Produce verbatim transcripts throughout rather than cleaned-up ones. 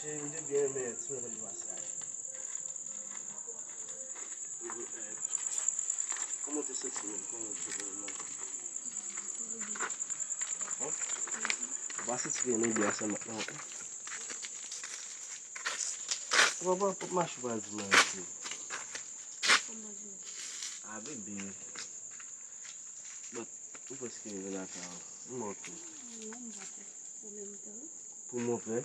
M te byen renmen ti mwen konn pase a. Kòman w te santi menm? Kòman w te santi menm? Ou pa santi ke nou byen ansanm nan? Ou pa, pa, pa mache pa di mwen, mesye. A, bebe. But, ou prèske rive lakay ou. M mò tou. Pou monpè?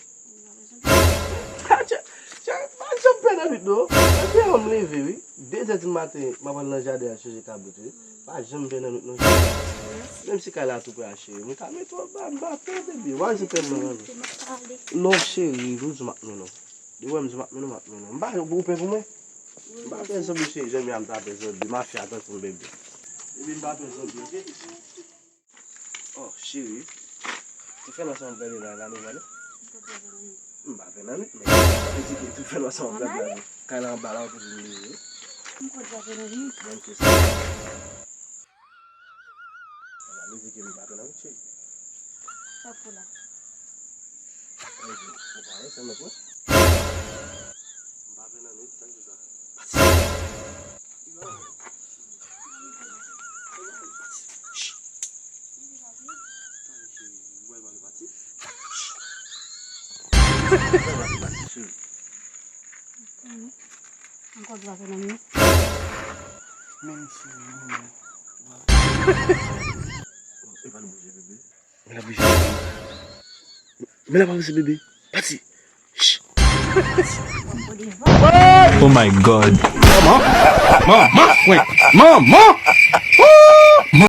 Tcha, tcha, pa janm pè nan nwit non. Depi yè m leve wi. De zè di maten, m ap al nan jaden al chanje kabrit wi. Pa janm pè nan nwit non. Menm si kay la tou prè a cheri, m ka mete w anba, m pa pè bebe. Pa janm pè nan nwit non. Non cheri, m di w m ap mennen w. Depi w wè m di w m ap mennen w, m ap mennen w. M pa, ou pè pou mwen? M pa pè zanmi cheri, janm a m ta pè zanmi, mafya tankou m bebe. Bebe m pa pè zanmi, oke? Oh, cheri. Tou fè l ansanm avèk li la, la nou pale. M pa fè nan nwit, men sa vle di ke tou fè l ansanm avèk la. Kay la anba la, ou toujou leve. M konn sa fè nan nwit. Menm ke sa. Ala, li di ke m pa fè nan nwit, cheri. Sa pou la. Ou pa wè, se mwen, pwen. M pa fè nan nwit, sa ki sa? Pati. Ankò dwa fè nan men. Men si, men. Epa l bouje, bebe. Men la bouje, bebe. Men la pa bouje, bebe. Pati. Oh my God. Manman. Manman. Manman. Woo!